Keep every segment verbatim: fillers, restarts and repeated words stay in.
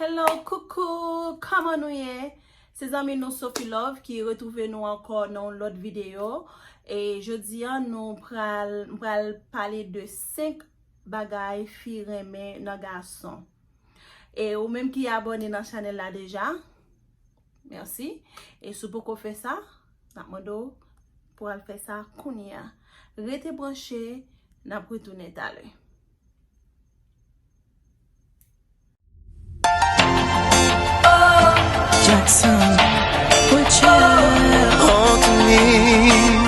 Hello, coucou, kòman nou ye? Se zanmi nou Sophie Love ki retwouve nou ankò nan yon lòt videyo. E jodi a, nou pral, m pral pale de senk bagay fi renmen nan gason. E ou menm ki abòne nan chanèl la deja, mèsi. E si w poko fè sa, n ap mande w pou w al fè sa kounye a. Rete branche, n ap retounen talè. Jackson, put your Anthony.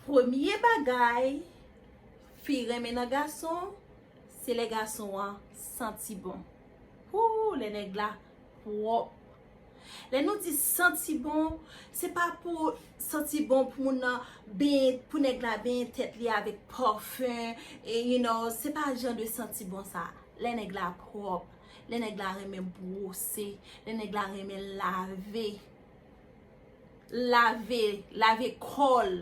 Premye bagay fi renmen nan gason, se lè gason an santi bon. Hoo, lè nèg la pwòp. Lè nou di santi bon, se pa pou santi bon pou moun nan benyen, pou nèg la benyen tèt li avèk pafen, e, you know, se pa jan de santi bon sa. Lè nèg la pwòp, lè nèg la renmen bwose, lè nèg la renmen lave. Lave, lave kò l.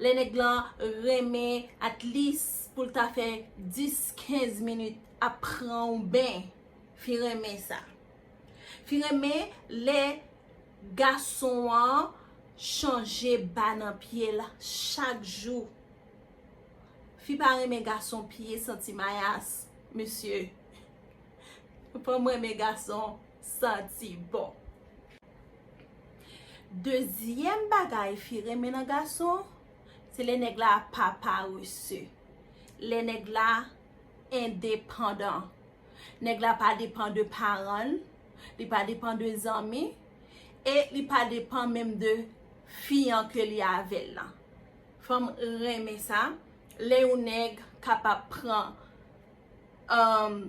Lè nèg lan renmen at least pou l ta fè dis, kenz minit ap pran yon ben. Fi renmen sa. Fi renmen lè gason an chanje ba nan pye l chak jou. Fi pa renmen gason pye santi mayas, mesye. Fanm renmen gason santi bon. Dezyèm bagay fi renmen nan gason, se lè nèg la pa parese. Lè nèg la endepandan. Nèg la pa depann de paran l, li pa depann de zanmi, e li pa depann menm de fi an ke li avè l lan. Fanm renmen sa, lè yon nèg kapab pran um,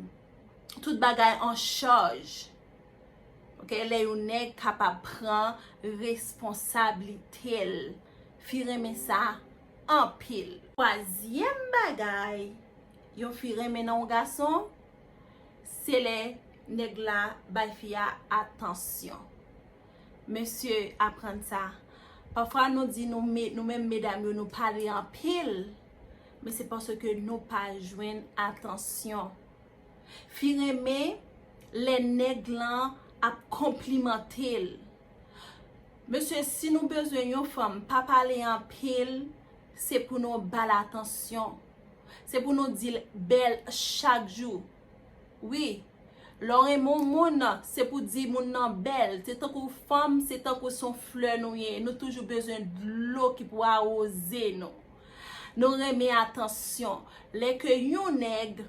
tout bagay an chaj. Ok, lè yon nèg kapab pran responsablite l. Fi renmen sa anpil. Twazyèm bagay yon fi renmen nan yon gason, se lè nèg la bay fi a atansyon. Mesye, aprann sa. Pafwa nou di nou, me- nou menm medam yo, nou pale anpil, men se paske nou pa jwenn atansyon. Fi renmen lè nèg lan ap konplimante l. Mesye, si nou bezwen yon fanm pa pale anpil, se pou nou ba l atansyon. Se pou nou di l bèl chak jou. Wi, lè w renmen yon moun, se pou di moun nan bèl. Se tankou fanm, se tankou se yon flè nou ye. Nou toujou bezwen dlo ki pou awoze nou. Nou renmen atansyon. Lè ke yon nèg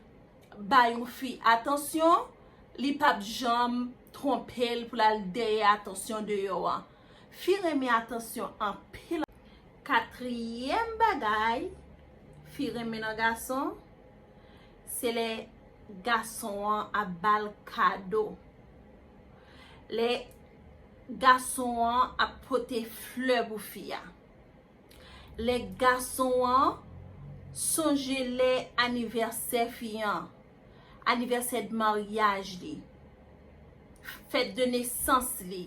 ba yon fi atansyon, li p ap janm twonpe l pou l al dèyè atansyon deyò a. Fi renmen atansyon anpil. Katriyèm bagay fi renmen nan gason, se lè gason an ap ba l kado. Lè gason an ap pote flè pou fi a. Lè gason an sonje lè anivèsè fi an, anivèsè de maryaj li, fèt de nesans li,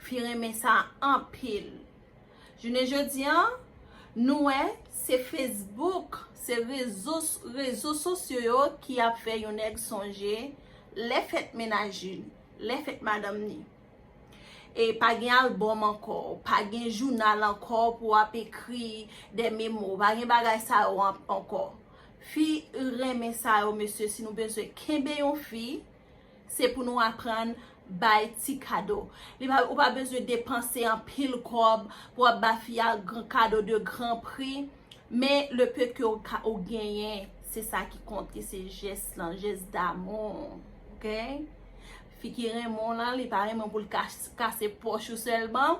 fi renmen sa anpil. Jounen jodi an, nou wè se Facebook, se rezo, rezo sosyo yo ki ap fè yon nèg sonje lè fèt mennaj li, lè fèt madanm li. E pa gen albòm ankò, pa gen jounal ankò pou w ap ekri de memo, pa gen bagay sa yo an- ankò. Fi renmen sa yo, mesye, si nou bezwen kenbe yon fi, se pou nou aprann bay ti kado. Li pa, ou pa bezwen depanse anpil kòb pou w ap ba fi a gran kado de gran pri. Men le peu ke ou ka, ou genyen, se sa ki konte, se jès lan, jès damou, ok? Fi ki renmen w lan, li pa renmen w pou l kas- kase pòch ou sèlman.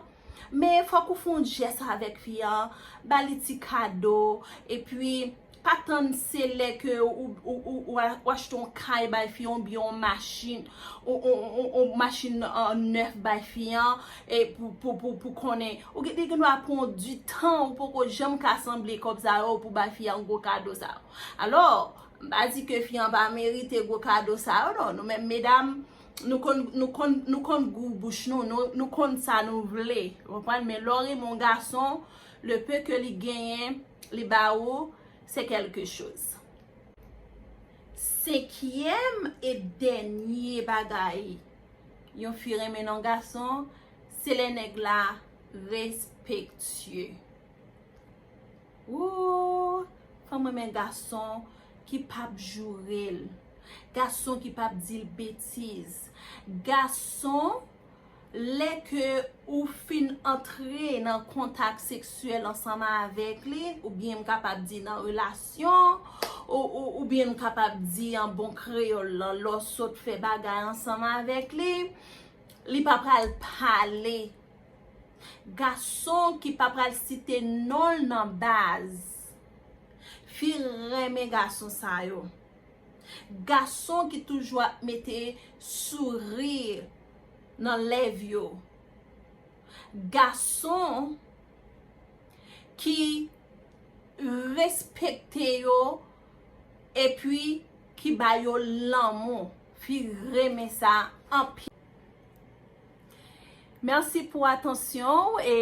Men fòk ou fè yon jès avèk fi an, ba li ti kado, epi pa tann se lè ke ou, ou, ou, ou a- ou achte yon kay bay fi an, oubyen yon machin, yon, yon, yon, yon machin an nèf bay fi an, e pou, pou, pou, pou konnen. Ou gen, li gen dwa pran di tan, ou poko janm ka sanble kòb sa yo pou bay fi an gwo kado sa yo. Alò, m pa di ke fi an pa merite gwo kado sa yo, non. Nou menm medam, nou konn, nou konn, nou konn gou bouch nou, nou, nou konn sa nou vle. Ou konprann? Men lè w renmen yon gason, le peu ke li genyen, li ba ou, se quelque chose. Senkyèm e dènye bagay yon fi renmen nan gason, se lè nèg la respektye. Ooh, fanm renmen gason ki p ap joure l. Gason ki p ap di l betiz. Gason, lè ke ou fin antre nan kontak seksyèl ansanm avèk li, oubyen m kapab di nan relasyon, ou, ou, oubyen m kapab di an bon kreyòl lan, lè w sot fè bagay ansanm avèk li, li pa pral pale. Gason ki pa pral site non l nan baz. Fi renmen gason sa yo. Gason ki toujou ap mete souri nan lèv yo. Gason ki respekte yo epi ki ba yo lanmou. Fi renmen sa anpil. Mèsi pou atansyon w e,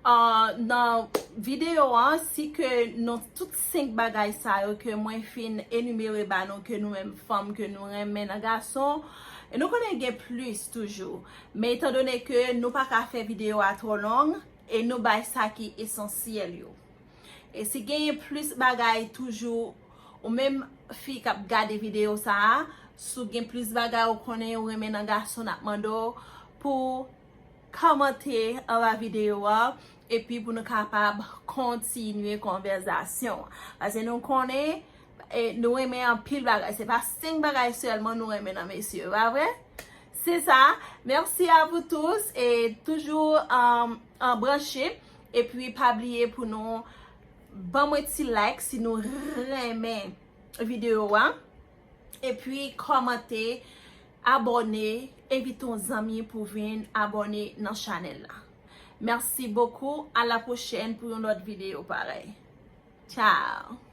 uh, nan videyo an, si ke nou tout senk bagay sa yo ke mwen fin enimere ba nou, ke nou menm fanm, ke nou renmen nan gason, e nou konnen gen plis toujou. Men etandone ke nou pa ka fè videyo a twò long, e nou bay sa ki esansyèl yo. E si genyen plis bagay toujou, ou menm fi k ap gade videyo sa a, si w gen plis bagay ou konnen ou renmen nan gason, n ap mande w pou kòmante anba videyo a, epi pou nou kapab kontinye konvèzasyon. Paske nou konnen, e, nou renmen anpil bagay. Se pa senk bagay sèlman nou renmen nan mesye, pa vre? Se sa. Merci à vous tous. E toujou, um, an branche. Epi pa bliye pou nou ban mwen ti like si nou renmen videyo a. Epi kòmante, abòne, envite yon zanmi pou vin abòne nan chanèl la. Merci beaucoup. À la prochaine pou yon lòt videyo parèy. Ciao.